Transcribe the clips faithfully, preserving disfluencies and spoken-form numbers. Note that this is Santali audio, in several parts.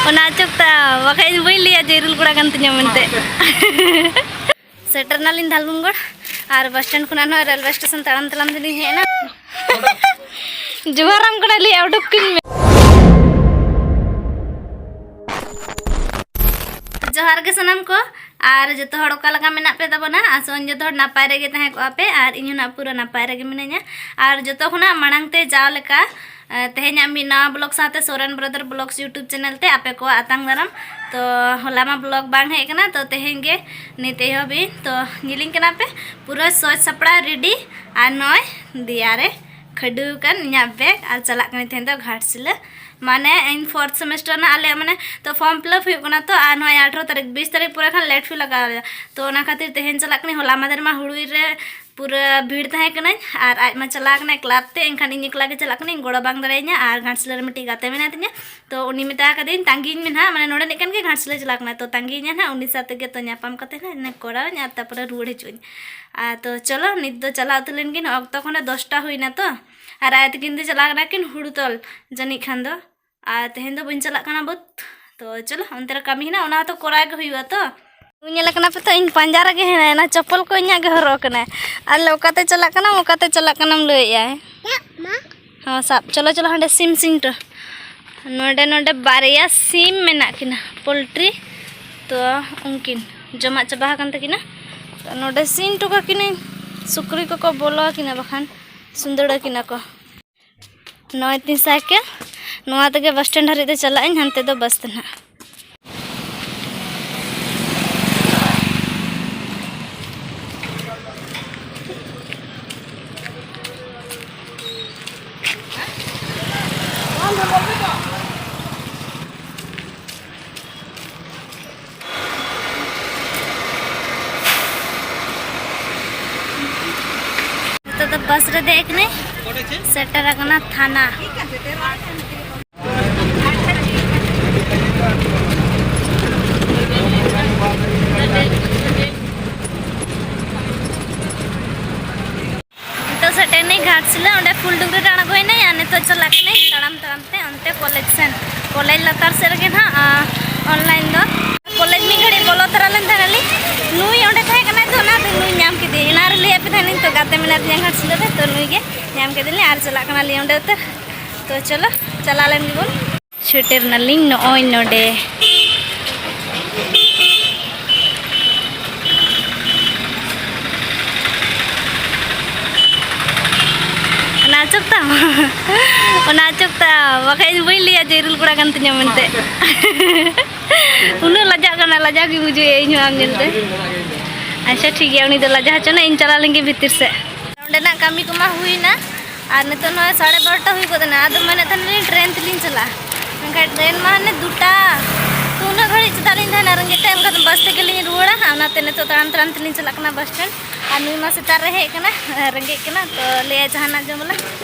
ᱚᱱᱟ ᱪᱚᱠ ᱛᱟ, ᱵᱟᱠᱷᱟᱡ ᱤᱧ ᱵᱟᱹᱧ ᱞᱟᱹᱭᱟ ᱡᱮ ᱤᱨᱤᱞ ᱠᱚᱲᱟ ᱠᱟᱱ ᱛᱤᱧᱟᱹ ᱢᱮᱱᱛᱮ᱾ ᱥᱮᱴᱮᱨ ᱱᱟᱞᱤᱧ ᱫᱷᱟᱞᱵᱷᱩᱢᱜᱚᱲ, ᱟᱨ ᱵᱟᱥ ᱥᱴᱮᱱᱰ ᱠᱷᱚᱱᱟᱜ ᱱᱚᱜᱼᱚᱭ ᱨᱮᱞᱣᱮ ᱥᱴᱮᱥᱚᱱ ᱛᱟᱲᱟᱢ ᱛᱟᱲᱟᱢ ᱛᱮᱞᱤᱧ ᱦᱮᱡ ᱮᱱᱟ᱾ ᱡᱚᱦᱟᱨᱟᱢ ᱠᱟᱱᱟ, ᱞᱟᱹᱭᱟ ᱩᱰᱩᱠ ᱠᱟᱹᱧ ᱢᱮ᱾ ᱡᱚᱦᱟᱨ ᱜᱮ ᱥᱟᱱᱟᱢ ᱠᱚ, ᱟᱨ ᱡᱚᱛᱚ ᱦᱚᱲ ᱚᱠᱟ ᱞᱮᱠᱟ ᱢᱮᱱᱟᱜ ᱯᱮ ᱛᱟᱵᱚᱱᱟ? ᱟᱥᱚᱜ ᱟᱹᱧ ᱡᱚᱛᱚ ᱦᱚᱲ ᱱᱟᱯᱟᱭ ᱨᱮᱜᱮ ᱛᱟᱦᱮᱸ ᱠᱚᱜᱼᱟ ᱯᱮ, ᱟᱨ ᱤᱧ ᱦᱚᱸ ᱱᱟᱜ ᱯᱩᱨᱟᱹ ᱱᱟᱯᱟᱭ ᱨᱮᱜᱮ ᱢᱤᱱᱟᱹᱧᱟ᱾ ᱟᱨ ᱡᱚᱛᱚ ᱠᱷᱚᱱᱟᱜ ᱢᱟᱲᱟᱝ ᱛᱮ ᱡᱟᱣ ᱞᱮᱠᱟ, ᱮ, ᱛᱮᱦᱮᱧᱟᱜ ᱢᱤᱫ ᱱᱟᱣᱟ ᱵᱞᱚᱜ ᱥᱟᱶᱛᱮ Soren brother blogs YouTube channel ᱛᱮ ᱟᱯᱮ ᱠᱚᱣᱟᱜ ᱟᱛᱟᱝ ᱫᱟᱨᱟᱢ᱾ ᱛᱚ ᱦᱚᱞᱟ ᱢᱟ ᱵᱞᱚᱜ ᱵᱟᱝ ᱦᱮᱡ ᱠᱟᱱᱟ, ᱛᱚ ᱛᱮᱦᱮᱧ ᱜᱮ ᱱᱤᱛ ᱮᱦᱚᱵ ᱤᱧ᱾ ᱛᱚ ᱧᱮᱞᱤᱧ ᱠᱟᱱᱟ ᱯᱮ ᱯᱩᱨᱟᱹ ᱥᱚᱡᱽ ᱥᱟᱯᱲᱟᱣ ᱨᱮᱰᱤ, ᱟᱨ ᱱᱚᱜᱼᱚᱭ ᱫᱮᱭᱟ ᱨᱮ ᱠᱷᱟᱹᱰᱩ ᱠᱟᱱ ᱤᱧᱟᱹᱜ ᱵᱮᱜᱽ, ᱟᱨ ᱪᱟᱞᱟᱜ ᱠᱟᱹᱱᱟᱹᱧ ᱛᱮᱦᱮᱧ ᱫᱚ ᱜᱷᱟᱴᱥᱤᱞᱟᱹ᱾ ᱢᱟᱱᱮ ᱤᱧ ᱯᱷᱳᱨᱛᱷ ᱥᱮᱢᱮᱥᱴᱟᱨ ᱨᱮᱱᱟᱜ ᱟᱞᱮᱭᱟᱜ ᱢᱟᱱᱮ ᱛᱚ ᱯᱷᱚᱨᱢ ᱯᱷᱤᱞᱟᱯ ᱦᱩᱭᱩᱜ ᱠᱟᱱᱟ ᱛᱚ, ᱟᱨ ᱱᱚᱜᱼᱚᱭ ᱟᱴᱷᱨᱚ ᱛᱟᱹᱨᱤᱠᱷ, ᱵᱤᱥ ᱛᱟᱹᱨᱤᱠᱷ ᱯᱚᱨᱮ ᱠᱷᱟᱱ ᱞᱮᱴ ᱯᱷᱤ ᱞᱟᱜᱟᱣ ᱞᱮᱭᱟ᱾ ᱛᱚ ᱚᱱᱟ ᱠᱷᱟᱹᱛᱤᱨ ᱛᱮᱦᱮᱧ ᱪᱟᱞᱟᱜ ᱠᱟᱹᱱᱟᱹᱧ᱾ ᱦᱚᱞᱟ ᱢᱟᱫᱷᱮᱨ ᱢᱟ ᱦᱩᱲᱩ ᱤᱨ ᱨᱮ ᱯᱩᱨᱟᱹ ᱵᱷᱤᱲ ᱛᱟᱦᱮᱸ ᱠᱟᱹᱱᱟᱹᱧ, ᱟᱨ ᱟᱡ ᱢᱟ ᱪᱟᱞᱟᱣ ᱠᱟᱱᱟᱭ ᱠᱞᱟᱵᱽ ᱛᱮ, ᱮᱱᱠᱷᱟᱱ ᱤᱧ ᱮᱠᱞᱟ ᱜᱮ ᱪᱟᱞᱟᱜ ᱠᱟᱹᱱᱟᱹᱧ, ᱜᱚᱲᱚ ᱵᱟᱝ ᱫᱟᱲᱮᱭᱟᱹᱧᱟ᱾ ᱟᱨ ᱜᱷᱟᱴᱥᱤᱞᱟᱹ ᱨᱮ ᱢᱤᱫᱴᱤᱡ ᱜᱟᱛᱮ ᱢᱮᱱᱟᱭ ᱛᱤᱧᱟ, ᱛᱚ ᱩᱱᱤ ᱢᱮᱛᱟ ᱠᱟᱫᱮᱭᱟᱹᱧ ᱛᱟᱺᱜᱤᱧ ᱢᱮ ᱱᱟᱦᱟᱜ, ᱢᱟᱱᱮ ᱱᱚᱰᱮ ᱱᱤᱡ ᱠᱟᱱ ᱜᱮ ᱜᱷᱟᱴᱥᱤᱞᱟᱹ ᱪᱟᱞᱟᱜ ᱠᱟᱱᱟᱭ, ᱛᱚ ᱛᱟᱺᱜᱤᱧᱟ ᱱᱟᱦᱟᱜ, ᱩᱱᱤ ᱥᱟᱶ ᱛᱮᱜᱮ ᱛᱚ ᱧᱟᱯᱟᱢ ᱠᱟᱛᱮ ᱱᱟᱦᱟᱜ ᱤᱱᱟᱹ ᱠᱚᱨᱟᱣᱟᱹᱧ, ᱟᱨ ᱛᱟᱨᱯᱚᱨᱮ ᱨᱩᱣᱟᱹᱲ ᱦᱤᱡᱩᱜ ᱟᱹᱧ᱾ ᱟᱨ ᱛᱚ ᱪᱚᱞᱚ, ᱱᱤᱛ ᱫᱚ ᱪᱟᱞᱟᱜ ᱩᱛᱟᱹᱨ ᱞᱮᱱ ᱜᱤᱧ, ᱚᱠᱛᱚ ᱠᱷᱚᱱᱮ ᱫᱚᱥᱴᱟ ᱦᱩᱭᱱᱟ ᱛᱚ, ᱟᱨ ᱟᱭᱳ ᱛᱟᱹᱠᱤᱱ ᱫᱚ ᱪᱟᱞᱟᱣ ᱠᱟᱱᱟ ᱠᱤᱱ ᱦᱩᱲᱩ ᱛᱚᱞ ᱡᱟᱹᱱᱤᱡ ᱠᱷᱟᱱ ᱫᱚ, ᱟᱨ ᱛᱮᱦᱮᱧ ᱫᱚ ᱵᱟᱹᱧ ᱪᱟᱞᱟᱜ ᱠᱟᱱᱟ ᱵᱟᱹᱫᱽ᱾ ᱛᱚ ᱪᱚᱞᱚ, ᱚᱱᱛᱮ ᱨᱮ ᱠᱟᱹᱢᱤ ᱦᱮᱱᱟᱜᱼᱟ, ᱚᱱᱟ ᱦᱚᱸᱛᱚ ᱠᱚᱨᱟᱣ ᱜᱮ ᱦᱩᱭᱩᱜᱼᱟ ᱛᱚ᱾ ᱧᱮᱞ ᱠᱟᱱᱟ ᱯᱮ ᱛᱚ, ᱤᱧ ᱯᱟᱸᱡᱟ ᱨᱮᱜᱮ ᱦᱮᱱᱟᱭᱟ, ᱚᱱᱟ ᱪᱚᱯᱯᱚᱞ ᱠᱚ ᱤᱧᱟᱹᱜ ᱜᱮ ᱦᱚᱨᱚᱜ ᱠᱟᱱᱟᱭ᱾ ᱟᱨ ᱞᱮ ᱚᱠᱟᱛᱮ ᱪᱟᱞᱟᱜ ᱠᱟᱱᱟᱢ, ᱚᱠᱟᱛᱮ ᱪᱟᱞᱟᱜ ᱠᱟᱱᱟᱢ ᱞᱟᱹᱭᱮᱫᱼᱟᱭ᱾ ᱦᱚᱸ ᱥᱟᱵ, ᱪᱚᱞᱚ ᱪᱚᱞᱚ, ᱦᱟᱸᱰᱮ ᱥᱤᱢ ᱥᱤᱝᱴᱟᱹ, ᱱᱚᱰᱮ ᱱᱚᱰᱮ ᱵᱟᱨᱭᱟ ᱥᱤᱢ ᱢᱮᱱᱟᱜ ᱠᱤᱱᱟ, ᱯᱳᱞᱴᱨᱤ᱾ ᱛᱚ ᱩᱱᱠᱤᱱ ᱡᱚᱢᱟᱜ ᱪᱟᱵᱟ ᱟᱠᱟᱱ ᱛᱟᱹᱠᱤᱱᱟ, ᱛᱚ ᱱᱚᱰᱮ ᱥᱤᱢ ᱦᱚᱴᱚ ᱠᱟᱹᱠᱤᱱᱟᱹᱧ᱾ ᱥᱩᱠᱨᱤ ᱠᱚᱠᱚ ᱵᱚᱞᱚ ᱟᱹᱠᱤᱱᱟ, ᱵᱟᱠᱷᱟᱱ ᱥᱩᱸᱫᱟᱹᱲ ᱟᱹᱠᱤᱱᱟ ᱠᱚ᱾ ᱱᱚᱜᱼᱚᱭ ᱛᱤᱧ ᱥᱟᱭᱠᱮᱞ, ᱱᱚᱣᱟ ᱛᱮᱜᱮ ᱵᱟᱥ ᱥᱴᱮᱱᱰ ᱦᱟᱹᱨᱤᱡ ᱫᱚ ᱪᱟᱞᱟᱜ ᱟᱹᱧ, ᱦᱟᱱᱛᱮ ᱫᱚ ᱵᱟᱥ ᱛᱮ ᱱᱟᱦᱟᱜ᱾ ᱱᱤᱛᱚᱜ ᱫᱚ ᱵᱟᱥ ᱨᱮ ᱫᱮᱡ ᱠᱟᱹᱱᱟᱹᱧ, ᱥᱮᱴᱮᱨ ᱟᱠᱟᱱᱟ ᱛᱷᱟᱱᱟ᱾ ᱱᱤᱛᱚᱜ ᱥᱮᱴᱮᱨ ᱱᱟᱹᱧ ᱜᱷᱟᱴᱥᱤᱞᱟᱹ, ᱚᱸᱰᱮ ᱯᱷᱩᱞᱰᱩᱝᱨᱤ ᱨᱮ ᱟᱬᱜᱚᱭᱱᱟᱹᱧ, ᱟᱨ ᱱᱤᱛᱚᱜ ᱪᱟᱞᱟᱜ ᱠᱟᱹᱱᱟᱹᱧ ᱛᱟᱲᱟᱢ ᱛᱟᱲᱟᱢ ᱛᱮ ᱚᱱᱛᱮ ᱠᱚᱞᱮᱡᱽ ᱥᱮᱱ᱾ ᱠᱚᱞᱮᱡᱽ ᱞᱟᱛᱟᱨ ᱥᱮᱫ ᱨᱮᱜᱮ ᱱᱟᱦᱟᱜ, ᱟ, ᱚᱱᱞᱟᱭᱤᱱ ᱫᱚ᱾ ᱠᱚᱞᱮᱡᱽ ᱢᱤᱫ ᱜᱷᱟᱹᱲᱤᱡ ᱵᱚᱞᱚ ᱛᱚᱨᱟ ᱞᱮᱱ ᱛᱟᱦᱮᱱᱟᱞᱤᱧ᱾ ᱱᱩᱭ ᱚᱸᱰᱮ ᱛᱟᱦᱮᱸ ᱠᱟᱱᱟᱭ, ᱛᱚ ᱚᱱᱟᱛᱮ ᱱᱩᱭ ᱧᱟᱢ ᱠᱮᱫᱮᱭᱟ᱾ ᱮᱱᱟᱝ ᱨᱮ ᱞᱟᱹᱭᱟᱫ ᱯᱮ ᱛᱟᱦᱮᱱᱤᱧ, ᱛᱚ ᱜᱟᱛᱮ ᱢᱮᱱᱟᱭ ᱛᱤᱧᱟ ᱜᱷᱟᱴᱥᱤᱞᱟᱹ ᱨᱮ, ᱛᱚ ᱱᱩᱭ ᱜᱮ ᱧᱟᱢ ᱠᱮᱫᱮᱭᱟᱞᱤᱧ ᱟᱨ ᱪᱟᱞᱟᱜ ᱠᱟᱱᱟᱞᱤᱧ ᱚᱸᱰᱮ ᱩᱛᱟᱹᱨ᱾ ᱛᱚ ᱪᱚᱞᱚ, ᱪᱟᱞᱟᱣ ᱞᱮᱱ ᱜᱮᱵᱚᱱ᱾ ᱥᱮᱴᱮᱨ ᱱᱟᱞᱤᱧ ᱱᱚᱜᱼᱚᱭ ᱱᱚᱰᱮ᱾ ᱚᱱᱟ ᱟᱸᱡᱚᱢ ᱛᱟᱢ? ᱚᱱᱟ ᱟᱸᱡᱚᱢ ᱛᱟᱢ? ᱵᱟᱠᱷᱟᱡ ᱤᱧ ᱵᱟᱹᱧ ᱞᱟᱹᱭᱟ ᱡᱮ ᱤᱨᱤᱞ ᱠᱚᱲᱟ ᱠᱟᱱ ᱛᱤᱧᱟᱹ ᱢᱮᱱᱛᱮ᱾ ᱩᱱᱟᱹᱜ ᱞᱟᱡᱟᱜ ᱠᱟᱱᱟ, ᱞᱟᱡᱟᱣ ᱜᱮ ᱵᱩᱡᱷᱟᱹᱣᱮᱫᱼᱟ ᱤᱧ ᱦᱚᱸ ᱟᱢ ᱧᱮᱞᱛᱮ᱾ ᱟᱪᱪᱷᱟ, ᱴᱷᱤᱠ ᱜᱮᱭᱟ, ᱩᱱᱤ ᱫᱚ ᱞᱟᱡᱟ ᱦᱚᱪᱚᱱᱟ, ᱤᱧ ᱪᱟᱞᱟᱣ ᱞᱮᱱ ᱜᱮ ᱵᱷᱤᱛᱤᱨ ᱥᱮᱫ᱾ ᱚᱸᱰᱮᱱᱟᱜ ᱠᱟᱹᱢᱤ ᱠᱚᱢᱟ ᱦᱩᱭᱱᱟ, ᱟᱨ ᱱᱤᱛᱚᱜ ᱱᱚᱜᱼᱚᱭ ᱥᱟᱲᱮ ᱵᱟᱨᱚᱴᱟ ᱦᱩᱭ ᱜᱚᱫ ᱮᱱᱟ᱾ ᱟᱫᱚ ᱢᱮᱱᱮᱫ ᱛᱟᱦᱮᱱᱟᱞᱤᱧ ᱴᱨᱮᱱ ᱛᱮᱞᱤᱧ ᱪᱟᱞᱟᱜᱼᱟ, ᱢᱮᱱᱠᱷᱟᱱ ᱴᱨᱮᱱ ᱢᱟ ᱦᱟᱱᱮ ᱫᱩᱴᱟ᱾ ᱛᱚ ᱩᱱᱟᱹᱜ ᱜᱷᱟᱹᱲᱤᱡ ᱪᱮᱫᱟᱜ ᱞᱤᱧ ᱛᱟᱦᱮᱱᱟ ᱨᱮᱸᱜᱮᱡ ᱛᱮ? ᱮᱱᱠᱷᱟᱱ ᱵᱟᱥ ᱛᱮᱜᱮᱞᱤᱧ ᱨᱩᱣᱟᱹᱲᱟ, ᱟᱨ ᱚᱱᱟᱛᱮ ᱱᱤᱛᱚᱜ ᱛᱟᱲᱟᱢ ᱛᱟᱲᱟᱢ ᱛᱮᱞᱤᱧ ᱪᱟᱞᱟᱜ ᱠᱟᱱᱟ ᱵᱟᱥ ᱥᱴᱮᱱᱰ᱾ ᱟᱨ ᱱᱩᱭ ᱢᱟ ᱥᱮᱛᱟᱜ ᱨᱮ ᱦᱮᱡ ᱠᱟᱱᱟ, ᱨᱮᱸᱜᱮᱡ ᱠᱟᱱᱟ, ᱛᱚ ᱞᱟᱹᱭᱟ ᱡᱟᱦᱟᱱᱟᱜ ᱡᱚᱢ ᱟᱞᱮ᱾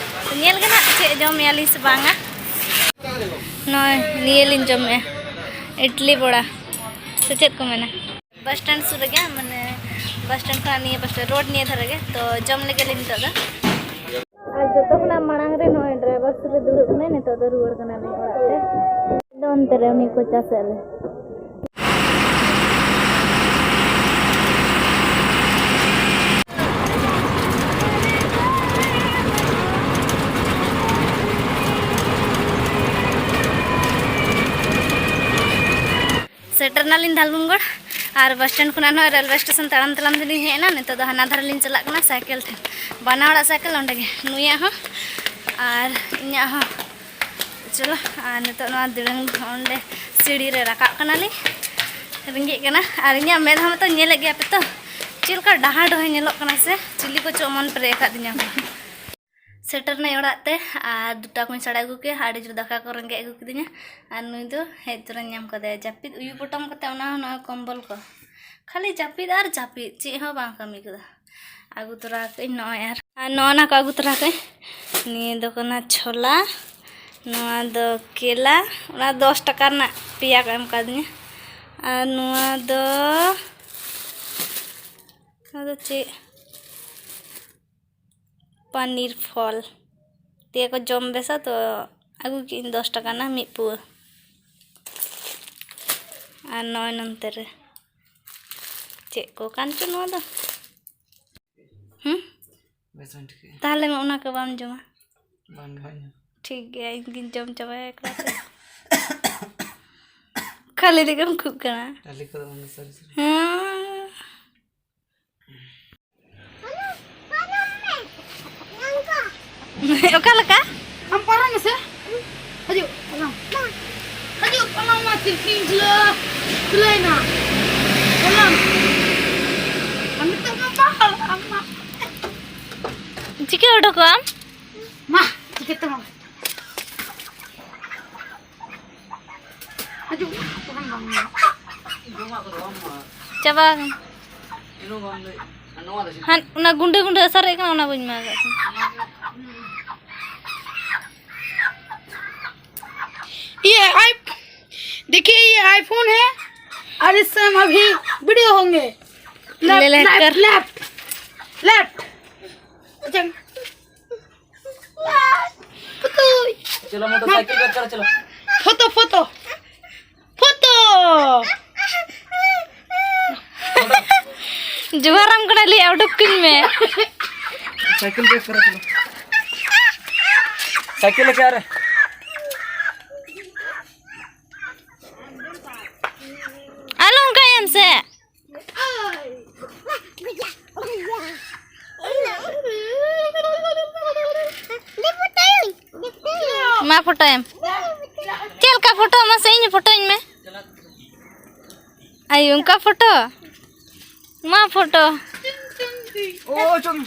ᱛᱚ ᱧᱮᱞ ᱜᱮ ᱱᱟᱦᱟᱜ ᱪᱮᱫ ᱡᱚᱢᱮᱭᱟᱞᱤᱧ ᱥᱮ ᱵᱟᱝᱟ᱾ ᱱᱚᱜᱼᱚᱭ ᱱᱤᱭᱟᱹ ᱞᱤᱧ ᱡᱚᱢᱮᱜᱼᱟ, ᱤᱰᱞᱤ ᱵᱚᱲᱟ ᱥᱮ ᱪᱮᱫ ᱠᱚ ᱢᱮᱱᱟ᱾ ᱵᱟᱥ ᱥᱴᱮᱱᱰ ᱥᱩᱨ ᱨᱮᱜᱮ, ᱢᱟᱱᱮ ᱵᱟᱥ ᱥᱴᱮᱱᱰ ᱠᱷᱚᱱᱟᱜ ᱱᱤᱭᱟᱹ ᱵᱟᱥ ᱥᱴᱮᱱᱰ, ᱨᱳᱰ ᱱᱤᱭᱟᱹ ᱫᱷᱟᱨᱮ ᱜᱮ᱾ ᱛᱚ ᱡᱚᱢ ᱞᱮᱜᱮ ᱞᱤᱧ ᱱᱤᱛᱚᱜ ᱫᱚ᱾ ᱟᱨ ᱡᱚᱛᱚ ᱠᱷᱚᱱᱟᱜ ᱢᱟᱲᱟᱝ ᱨᱮ ᱱᱚᱜᱼᱚᱭ ᱰᱨᱟᱭᱵᱷᱟᱨ ᱥᱩᱨ ᱨᱮ ᱫᱩᱲᱩᱵ ᱠᱟᱱᱟᱭ, ᱱᱤᱛᱚᱜ ᱫᱚ ᱨᱩᱣᱟᱹᱲ ᱠᱟᱱᱟᱞᱤᱧ ᱚᱲᱟᱜ ᱛᱮ᱾ ᱟᱫᱚ ᱚᱱᱛᱮ ᱨᱮ ᱩᱱᱤ ᱠᱚᱪᱟ ᱥᱮᱫ ᱨᱮ᱾ ᱥᱮᱴᱮᱨ ᱱᱟᱞᱤᱧ ᱫᱷᱟᱞᱵᱷᱩᱢᱜᱚᱲ, ᱟᱨ ᱵᱟᱥ ᱥᱴᱮᱱᱰ ᱠᱷᱚᱱᱟᱜ ᱱᱚᱜᱼᱚᱭ ᱨᱮᱞᱣᱮ ᱥᱴᱮᱥᱚᱱ ᱛᱟᱲᱟᱢ ᱛᱟᱲᱟᱢ ᱛᱮᱞᱤᱧ ᱦᱮᱡ ᱮᱱᱟ᱾ ᱱᱤᱛᱚᱜ ᱫᱚ ᱦᱟᱱᱟ ᱫᱷᱟᱨᱮ ᱞᱤᱧ ᱪᱟᱞᱟᱜ ᱠᱟᱱᱟ ᱥᱟᱭᱠᱮᱞ ᱴᱷᱮᱱ, ᱵᱟᱱᱟ ᱦᱚᱲᱟᱜ ᱥᱟᱭᱠᱮᱞ ᱚᱸᱰᱮ ᱜᱮ, ᱱᱩᱭᱟᱜ ᱦᱚᱸ ᱟᱨ ᱤᱧᱟᱹᱜ ᱦᱚᱸ᱾ ᱪᱚᱞᱚ, ᱟᱨ ᱱᱤᱛᱚᱜ ᱱᱚᱣᱟ ᱫᱤᱲᱟᱹᱝ ᱚᱸᱰᱮ ᱥᱤᱲᱤ ᱨᱮ ᱨᱟᱠᱟᱵ ᱠᱟᱱᱟᱞᱤᱧ, ᱨᱮᱸᱜᱮᱡ ᱠᱟᱱᱟ᱾ ᱟᱨ ᱤᱧᱟᱹᱜ ᱢᱮᱫᱦᱟ ᱢᱟᱛᱚ ᱧᱮᱞᱮᱫ ᱜᱮᱭᱟ ᱯᱮ ᱛᱚ, ᱪᱮᱫ ᱞᱮᱠᱟ ᱰᱟᱦᱟ ᱰᱚᱦᱮ ᱧᱮᱞᱚᱜ ᱠᱟᱱᱟ ᱥᱮ, ᱪᱤᱞᱤ ᱠᱚᱪᱚ ᱚᱢᱚᱱ ᱯᱮᱨᱮᱡ ᱟᱠᱟᱫ ᱫᱤᱧᱟ ᱠᱚ᱾ ᱥᱮᱴᱮᱨ ᱱᱟᱹᱧ ᱚᱲᱟᱜ ᱛᱮ, ᱟᱨ ᱫᱩᱴᱟ ᱠᱚᱧ ᱥᱟᱲᱮ ᱟᱹᱜᱩ ᱠᱮᱫᱟ, ᱟᱹᱰᱤ ᱡᱳᱨ ᱫᱟᱠᱟ ᱠᱚ ᱨᱮᱸᱜᱮᱡ ᱟᱹᱜᱩ ᱠᱤᱫᱤᱧᱟ᱾ ᱟᱨ ᱱᱩᱭ ᱫᱚ ᱦᱮᱡ ᱛᱚᱨᱟᱧ ᱧᱟᱢ ᱠᱟᱫᱮᱭᱟ ᱡᱟᱹᱯᱤᱫ ᱩᱭᱩ ᱯᱚᱴᱚᱢ ᱠᱟᱛᱮ, ᱚᱱᱟ ᱦᱚᱸ ᱱᱚᱜᱼᱚᱭ ᱠᱚᱢᱵᱚᱞ ᱠᱚ, ᱠᱷᱟᱹᱞᱤ ᱡᱟᱹᱯᱤᱫ ᱟᱨ ᱡᱟᱹᱯᱤᱫ, ᱪᱮᱫ ᱦᱚᱸ ᱵᱟᱝ ᱠᱟᱹᱢᱤ ᱠᱚᱫᱚ᱾ ᱟᱹᱜᱩ ᱛᱚᱨᱟ ᱠᱟᱜ ᱟᱹᱧ ᱱᱚᱜᱼᱚᱭ, ᱟᱨ, ᱟᱨ ᱱᱚᱜᱼᱚ ᱱᱟ ᱠᱚ ᱟᱹᱜᱩ ᱛᱚᱨᱟ ᱠᱟᱜ ᱟᱹᱧ᱾ ᱱᱤᱭᱟᱹ ᱫᱚ ᱠᱟᱱᱟ ᱪᱷᱳᱞᱟ, ᱱᱚᱣᱟ ᱫᱚ ᱠᱮᱞᱟ, ᱚᱱᱟ ᱫᱚᱥ ᱴᱟᱠᱟ ᱨᱮᱱᱟᱜ ᱯᱮᱭᱟ ᱠᱚ ᱮᱢ ᱠᱟᱫᱤᱧᱟ᱾ ᱟᱨ ᱱᱚᱣᱟ ᱫᱚ, ᱱᱚᱣᱟ ᱫᱚ ᱪᱮᱫ? ᱯᱟᱱᱤᱨ ᱯᱷᱚᱞ ᱛᱮ ᱠᱚ ᱡᱚᱢ ᱵᱮᱥᱟ, ᱛᱚ ᱟᱹᱜᱩ ᱠᱮᱫ ᱟᱹᱧ ᱫᱚᱥ ᱴᱟᱠᱟ ᱨᱮᱱᱟᱜ ᱢᱤᱫ ᱯᱩᱣᱟᱹ᱾ ᱟᱨ ᱱᱚᱜᱼᱚᱭ ᱱᱚᱱᱛᱮ ᱨᱮ ᱪᱮᱫ ᱠᱚ ᱠᱟᱱ ᱪᱚ ᱱᱚᱣᱟ ᱫᱚ? ᱦᱩᱸ? ᱵᱮᱥ ᱵᱟᱹᱧ ᱴᱷᱤᱠᱟᱹᱭᱟ᱾ ᱛᱟᱦᱞᱮ ᱢᱟ ᱚᱱᱟ ᱠᱚ ᱵᱟᱢ ᱡᱚᱢᱟ᱾ ᱵᱟᱝ ᱜᱮ ᱵᱟᱹᱧ ᱡᱚᱢᱟ᱾ ᱴᱷᱤᱠ ᱜᱮᱭᱟ, ᱤᱧ ᱜᱤᱧ ᱡᱚᱢ ᱪᱟᱵᱟᱭᱟ ᱮᱠᱞᱟ ᱛᱮ᱾ ᱠᱷᱟᱹᱞᱤ ᱨᱮᱜᱮᱢ ᱠᱷᱩᱜ ᱠᱟᱱᱟ᱾ ᱴᱟᱹᱞᱤ ᱠᱚᱫᱚ ᱵᱟᱝ ᱫᱚ ᱥᱟᱹᱨᱤ ᱥᱟᱹᱨᱤ᱾ ᱦᱮᱸ᱾ ᱚᱠᱟ ᱞᱮᱠᱟ? ᱟᱢ ᱯᱟᱨᱚᱢ ᱢᱮᱥᱮ᱾ ᱦᱤᱡᱩᱜ, ᱟᱞᱟᱝ᱾ ᱦᱤᱡᱩᱜ, ᱟᱞᱟᱝ ᱢᱟ ᱛᱤᱞᱠᱤᱧ ᱡᱷᱩᱞᱟᱹ, ᱡᱷᱩᱞᱟᱹᱭᱮᱱᱟ᱾ ᱟᱞᱟᱝ᱾ ᱟᱨ ᱱᱤᱛᱚᱜ ᱢᱟ ᱵᱟᱝ, ᱟᱢ ᱢᱟ᱾ ᱪᱤᱠᱟᱹ ᱩᱰᱩᱠᱚᱜ ᱟᱢ? ᱢᱟ, ᱪᱤᱠᱟᱹᱛᱮ ᱵᱟᱝ? ᱦᱤᱡᱩᱜ ᱢᱮ, ᱛᱚᱠᱷᱚᱱ ᱵᱟᱝ ᱧᱟᱢᱚᱜᱼᱟ᱾ ᱪᱟᱵᱟ ᱟᱠᱟᱱᱟ᱾ ᱦᱟᱱ, ᱚᱱᱟ ᱜᱩᱸᱰᱟᱹ ᱜᱩᱸᱰᱟᱹ ᱥᱟᱨᱮᱡ ᱠᱟᱱᱟ, ᱚᱱᱟ ᱵᱟᱹᱧ ᱮᱢᱟ ᱟᱠᱟᱫ ᱛᱟᱦᱮᱸ᱾ ये आई, देखिए, ये आईफोन है और इससे हम अभी वीडियो होंगे। ले, ले, लेफ्ट, कर। Left, left. अच्छा। ᱪᱚᱞᱚ, ᱢᱚᱴᱚᱨ ᱥᱟᱭᱠᱮᱞ ᱵᱮᱠ ᱠᱚᱨᱚ, ᱪᱚᱞᱚ᱾ Photo, photo, photo. ᱡᱚᱦᱟᱨᱟᱢ ᱠᱟᱱᱟ, ᱞᱟᱹᱭᱟ ᱩᱰᱩᱠ ᱠᱟᱹᱧ ᱢᱮ᱾ ᱥᱟᱭᱠᱮᱞ ᱵᱮᱠ ᱠᱚᱨᱚ, ᱪᱚᱞᱚ᱾ ᱥᱟᱭᱠᱮᱞ ᱞᱮᱠᱟ ᱨᱮ᱾ ᱟᱞᱚ ᱚᱱᱠᱟᱭᱮᱢ ᱥᱮ᱾ ᱢᱟ ᱯᱷᱳᱴᱳᱭᱮᱢ᱾ ᱪᱮᱫ ᱞᱮᱠᱟ ᱯᱷᱳᱴᱳ? ᱢᱟᱥᱮ ᱤᱧ ᱯᱷᱳᱴᱳᱧ ᱢᱮ᱾ ᱟᱭ, ᱚᱱᱠᱟ ᱯᱷᱳᱴᱳ? ᱢᱟ ᱯᱷᱳᱴᱳ᱾ ᱳ, ᱪᱚᱝ᱾